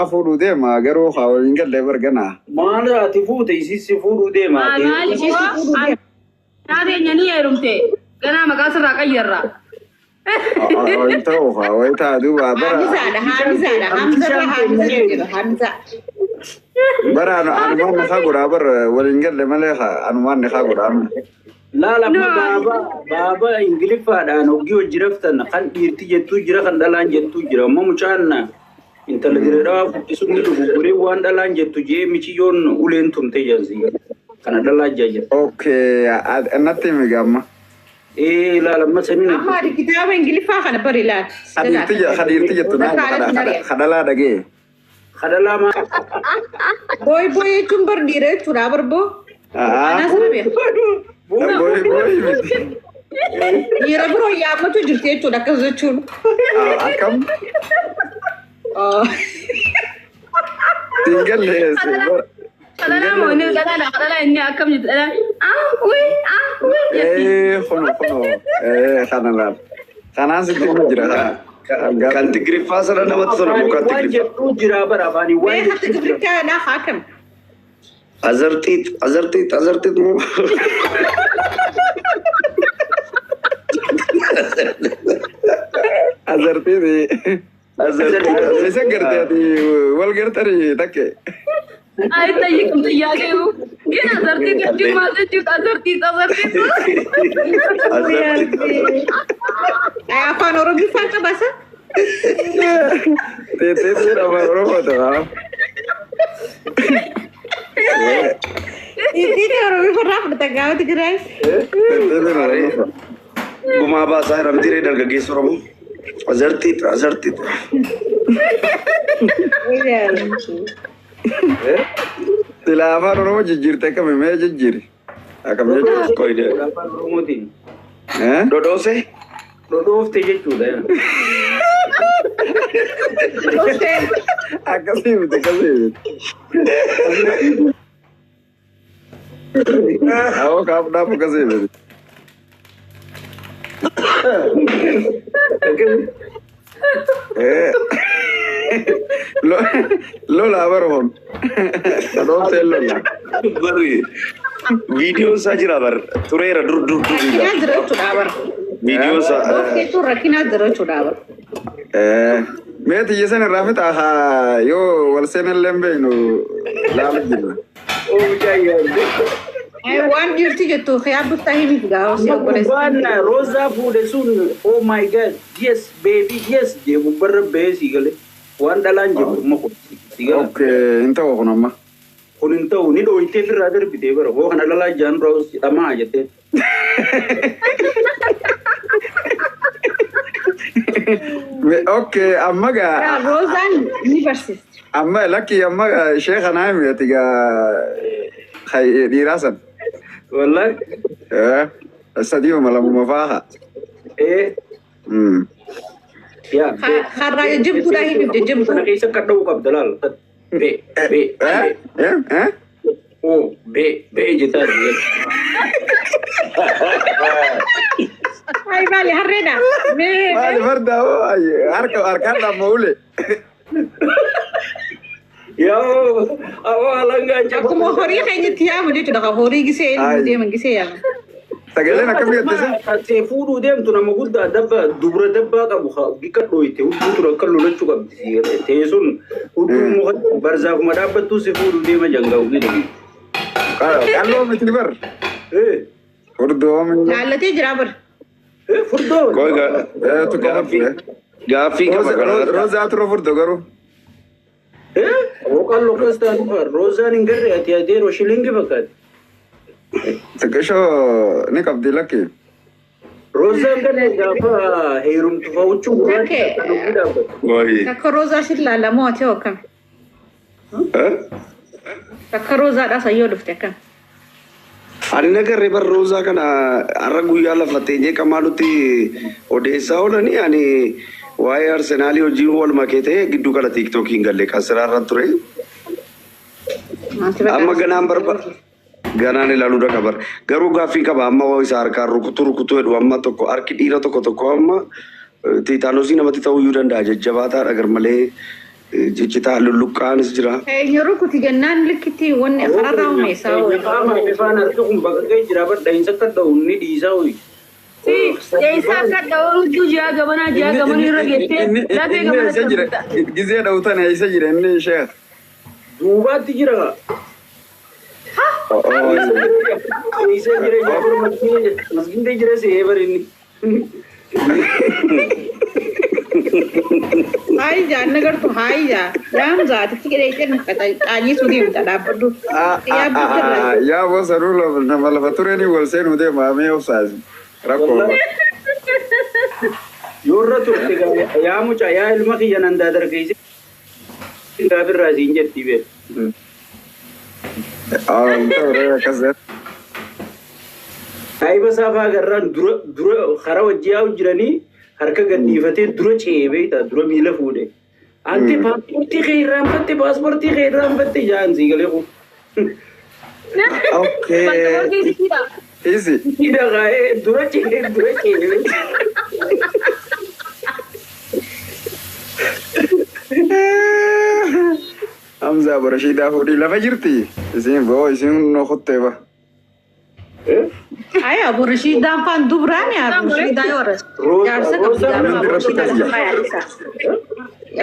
Fuudhuu deema garuu haa waliin galle bargana. Maal ati fuute isii si fuudhuu deema. Maali Naa teenya ni heerumte. Ganaa maqaa sirraa qayyarra. Wayi ta'u haa wayi ta'a duuba bara Hamzaadha, Hamzaadha, Hamzarra Hamza jira, Hamza. Bara anumaan ni haa godhaa bara waliin galle malee haa anumaan ni haa godhaa. Laala amma baaba baaba Ingiliffaadhaan hoggii hojii raftan kan dhiirti jettuu jira, kan dhalaan jettuu jira. Amma mucaan intala direedhaa fuudhisuun ni dogoggoree waan dhalaan jettu jee michiyyoon uleen tumtee jansi. Kana dhalaa jira. Okay, natti himi gamma. Ee, laala amma saniin. Amma ati kitaaba Ingiliffaa kana bari ilaali. Hadiirti jettu naa kadhalaa dhagee. Kadhalaa maa. Boy boy jechuun bar dhiira jechuudha barboo. Anas na beeka. Boy boy miti. Dhiira biroo yaammatu jirti jechuudha akkas jechuun. Akkam? Siin galle. Dhalaa moo inni dhalaadha, dhalaa inni akkam jettu dhalaa. Ah uy, ah uy jetti. Ee, kuno kuno ee, kana laal. Kanaan sitti himu jira. Kan Tigiriffaa sana namatti tola moo kan Waan Tigiriffaa? jettuu jira bara afaanii waan Mee hatti jettuu jira. Tigiriffaa haakam. Azarxiit, azarxiit, azarxiit moo? Azartiiti. Azarxiit. Isa gartee ati wal gartanii takke. አይጠይቅም ጥያቄው ግን አዘርቲት እጅግ ማዘጅ አዘርቲት አዘርቲት። Azarxiit. Afaan Oromiffaa qabasa. Teessee afaan Oromoo ta'a. Ittiin Oromiffaa irraa fudhata gaafa Tigraay. Teessee Oromoo. Gumaa baasaa jedhamti ree dargaggeessa Oromoo. Azarxiit, azarxiit. Sila afaan Oromoo jijjiirte akkami mee jijjiiri? Akkam jechuudha? Qoyde. Afaan Oromootiin. Dhodhoose. Dhodhoofte jechuudha. Akkasii miti, akkasii miti. Awoo kaaf dhaaf akkasii miti. Lola baroon. Dhodhooftee lola. Barri viidiyoon isaa jira bar tureera dur dur dur. Rakkinaa jira jechuudha bara. Viidiyoon isaa. Jechuun rakkinaa jira jechuudha bara. Mee xiyya sana irraa fixaa haa yoo wal seenallee hin beeknu laalu jirra. Waan dhiirti jettu xiyaa biftaa himiif gaafa si obboleessa. Gubbaan roozaa fuudhe sun, oh my God, yes baby, yes jee gubbarra bahee sii galee waan dhalaan jedhu amma kun sii gala. Okay, hin ta'u kun amma. Kun hin ta'u, ni dhooyitee firraa darbitee bara hoo kana dhalaa jaan dura dhamaa jettee. Okay, amma gaa Roozaan ni barsiisti. Amma lakki, amma ishee kanaa himi ati gaa dhiiraa san. Wallahi. Sadiuma lamuma faa. Ee yaa. Har'aa jajjabduudhaa himiif jajjabduu. Kana keessa akka dha'uu qabda laal. B B B O B B jettaa jiru. Ay maali harreedha? Mee Maali farda hoo harka harkaan dhamma ule. Yaa awwa alangaa akkuma horii keenyatti yaamu jechuudha. Horii gisee ilmu deeman gisee yaamu. Sagaleen akkam jettise? Tattee fuudhuu deemtu nama guddaa dabba dubra dabbaa qabu bikka dhooyte hudduu ture akka lolachuu qabdi. Teessuun hudduu muka barzaafuma dhaabbattuu si fuudhuu deema jangaa ugii deemu. Qalloo miti bar. Furdoo miti. Laallatee jira bara. Furdoo. Qoy Tuqaa. Gaaffii qaba kanarratti. Roozaa turre furdoo garuu. Qalloo akkas taatu roozaan hin garree ati adeeroo shilingi fakkaati. Xiqqishoo ni qabdi lakki. Roozaan gana gaafa heerumtu fa'aa huccuu gurraacha kan ofii dhaabbatu. Qoy. Takka roozaa si ilaalamoo ati hoo akkam? Takka roozaadhaa sayyoo dhufte akkam? Ani nagarree bar roozaa kana har'a guyyaa lafa teenyee qamaalutti odeessaa oolanii ani waa'ee Arsenaalii hojiin wal makee ta'e gidduu kana TikTokiin galle kan siraarra ture. Amma ganaan barba ganaan ilaaluu dhaqa bar. Garuu gaaffii qaba amma isa harkaan rukutu rukutu jedhu amma tokko harki dhiira tokko tokko amma tiitaanosii namatti ta'uu iyyuu danda'a jajjabaataadha gar malee. Ciccitaa lulluqqaanis jira. Yeroo kuti jennaan likkitti wanni kararraa uumeessaa oola. Qaama bifaan harki kun baqaqee jira bar dhahinsa akka dha'u ni dhiisaa hoyi. Si, eessa akka dha'u ji'a gabanaa ji'a gabanaa irra geessee lafee Inni eessa gabanaa jira? Gizee dha'u tana eessa jira inni ishee? Duubaatti jira. Eessa jira jira masgiida jira se'ee bar inni. Haayi jaa inni gartu haayi jaa. Yaam zaatichi qidhee qaanyii suu deemta dhaabbadhu. Yaabbachirraa. Yaa bosanuu nama lafa tureni wal seenuu deema amee obsaasi. Rakkoo. Yoo irra turte yaa mucaa yaa ilma kiyya nan daadargeesse gaafirraa siin jetti beeku. Akkas. Taayiba saafaa garraan dura dura karaa wajji yaa'u jiranii harka gadhiifatee dura ce'ee beektaa dura miila fuudhe. Ante paaspoortii kee irraanfatte paaspoortii kee irraanfatte jaan sii galee kun. Okay. Easy. Hidha kaa'ee dura ce'ee dura ce'ee. Hamza Barashiidaa fuudhii lafa jirti. Isin boo isin no kottee ba. Ayi Abu Rashiidaan faan dubraani Abu Rashiidaa yoo jaarsa qabdi Abu Rashiidaa lafa kaayaa jaarsa.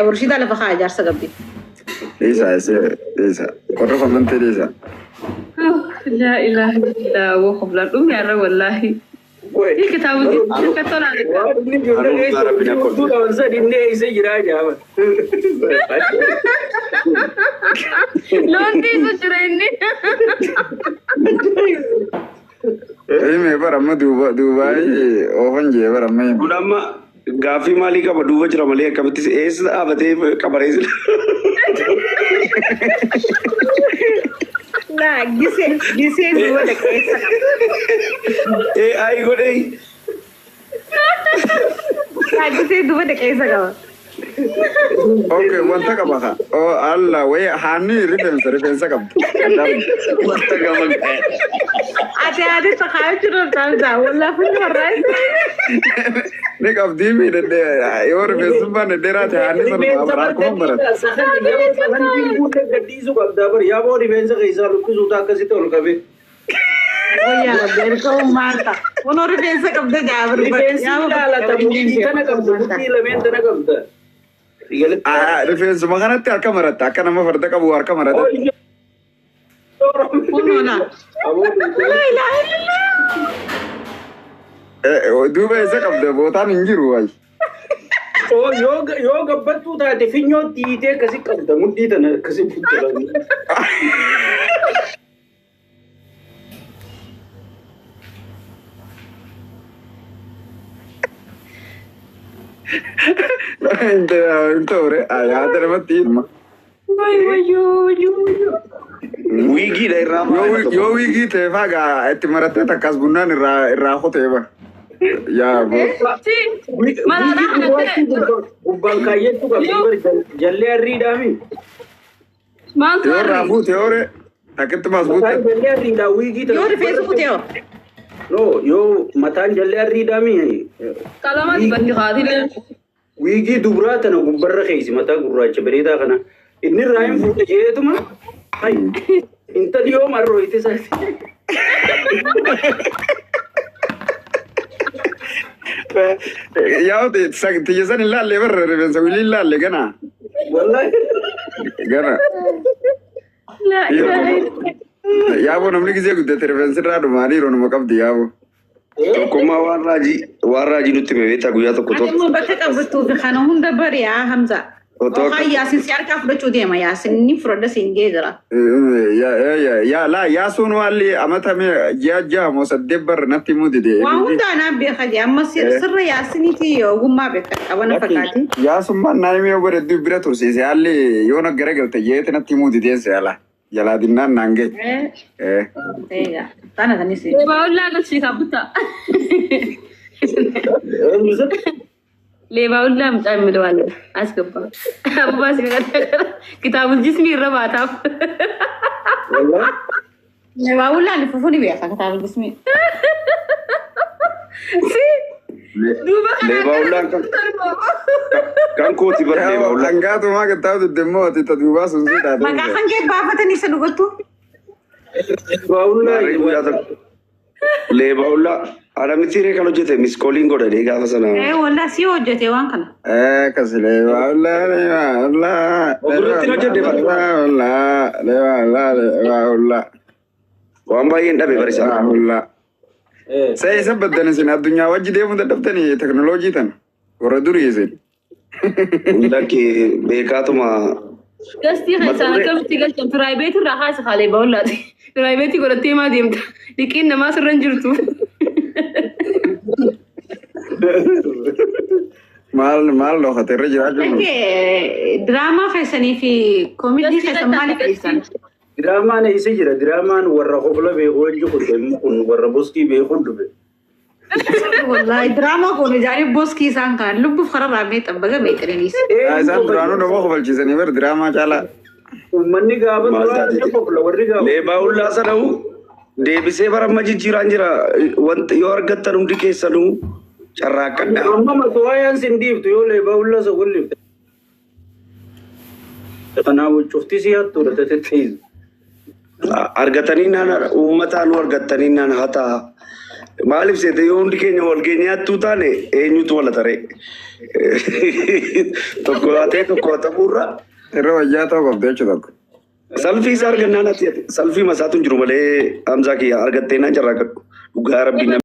Abu Rashiidaa lafa kaayaa jaarsa qabdi. Dhiisa dhiisa. Qorra famantee dhiisa. La ilaha illallah wa qoblaan dhumni arra wallaahi. Ni kitaabni akka tolaan. Waan inni ijoollee keessa inni eessa jiraa jaama. Loon dhiisu jira inni. Hime bara amma duuba duubaay oofan jee bara amma hime. Kun amma gaaffii maalii qaba duuba jira malee akkamitti eessa dhaabatee qabaree sila. Laa gisee gisee duuba dhaqeessa qaba. AI godhee. Laa gisee duuba dhaqeessa qaba. Okay, wanta qaba ka. Oh Allah, wayi haanni rifeensa rifeensa qabdi. Wanta qaba. Ati ati sakaayuu jiru taa'u wallaa funyoo warraa. Ni qabdii miidhagdee yoo rifeensummaan dheeraa ta'e haanni sana bara akkuma barata. Gadhiisuu qabdaa bari yaaboo rifeensa keessaa luqqisuuta akkasitti ol qabee. Wayyaa rabbi erga maanta. Kunoo rifeensa qabda jaabir. Rifeensi ilaalata mudhii tana qabda mudhii lameen tana qabda. Rifeensuma kanatti harka maratta akka nama farda qabu harka marata. Kunoo laa. Laa ilaaha illallah. Duuba eessa qabda bootaan hin jiru wayi. Yoo gabbattuu taate finyoo dhiitee akkasi qabda mudhii tana akkasi fuuldura. Hin ta'ure yaada namatti hima. Wayyoo wayyoo wayyoo. Wiigiidha irraa Yoo wiigii ta'e faa gaa itti marattee takkaas bunnaan irraa irraa kotee ba. Yaa boo. Si malaadhaa kanatti Gubbaan kaayyattuu qabdi bari jallee arriidhaami. maaltu Yoo irraa harri? fuute yoo takkitti maas Mataan buute. jallee arriidhaa wiigii Yoo rifeensa kutee hoo? No yoo mataan jallee arriidhaami. Qalama dibatti haatilee. Wiigii dubraa tana gubbarra keessa mataa gurraacha bareedaa kana. Inni irraa hin fuudhe jeetuma. Hai intalli yoo marroo itti isaati. Yaa tiyya san hin laallee barra rifeensa wilii hin laalle gana. Wallaahi. Gana. La ilaha illallah. Yaaboo namni gisee guddate rifeensi irraa dhumaa dhiiroo nama qabdi yaaboo. Tokkummaa waan raajii waan raajii nutti hime beektaa guyyaa tokko Ati tokko. immoo bakka qabattuu fi kana hunda bari yaa Hamza. Otoo Yookaan Yaasin si harkaa fudhachuu deema Yaasin ni fudhadha siin gee jira. Yaa laa yaasuun waalli amata mee ji'a ja'a moo saddeet barra natti himuu dide. Waan hundaa naan beeka jee amma sirra Yaasiniiti ogummaa beeka qabana fakkaati. Yaasummaan naa himee bara hedduu bira tursiise haalli yoo na garagalte jeete natti himuu dideense yala. Jalaa dinnaan naan gahe. Tana tanis. Leebaa galchii kaabutta. Leebaa ollaa mucaa የሚለው አለ አስገባ። አበባ kitaabul jismi irra baataaf. Leebaa ullaan fufuun beeka kitaabul jismi. Si Duuba kana Leebaa hullaan kan kooti bara leebaa hullaan. Hangaatumaa qixxaatu demmoo ati ta duubaa sun si taate. Maqaa kan kee baafatanii isa dhugattu. Baa'ullaa Maarree guyyaa tokko. Leebaa hullaa. Adamitti hiree kan hojjete miskooliin godhanii gaafa sana. Ee wallaa si hojjete waan kana. Akkas leebaa hullaa leebaa hullaa. Ofirratti hojjedhe bara. Leebaa hullaa leebaa hullaa leebaa hullaa. Waan baay'een dhabe barisaa. Leebaa hullaa. Sai isa baddan isin addunyaa wajji deemuu dadhabtanii teknooloojii tana. Warra durii isin. Lakki beekaatuma. Gastii keessaan akkamitti galchan piraayiveetii irraa haasa haalee bahullaati. Piraayiveetii godhattee maa deemta? Liqiin namaa sirra hin jirtu. Maal maal dhokate irra jiraachuu. Lakkee diraamaa keessanii fi koomedii keessan maaliif dhiyeessan? Diraamaan eessa jira? Diraamaan warra hobla beeku wajji kun kun warra boskii beeku dhufe. Wallaahi diraamaa kun ijaanii boskii isaan kaan lubbuuf kararraa meexxan baga meexxaniis. Isaan duraanuu nama kofalchiisanii bar diraamaa caalaa. Uummanni gaafa Maal duraa taate? ni hobla warri gaafa. Leebaa hullaa sana'u deebisee bara amma jijjiiraan jira. Wanti yoo argattan hundi keessanuu carraaqqadha. Amma matuwaayaan sin dhiiftu yoo leebaa hullaa isa gollifte. Kanaaf cufti si hattuudha tatetteessu. Argatanii naan uummataan argatanii naan hataa. Maaliif seete yoo hundi keenya wal geenyee hattuu taane eenyutu wal taree? Tokko hatee tokko hatamuurra Irra wayyaa ta'uu qabdu jechuudha tokko. Salfii isaa argannaan ati salfii masaatu hin jiru malee Hamzaa kiyya argattee naan carraaqqadhu. Dhugaa rabbii.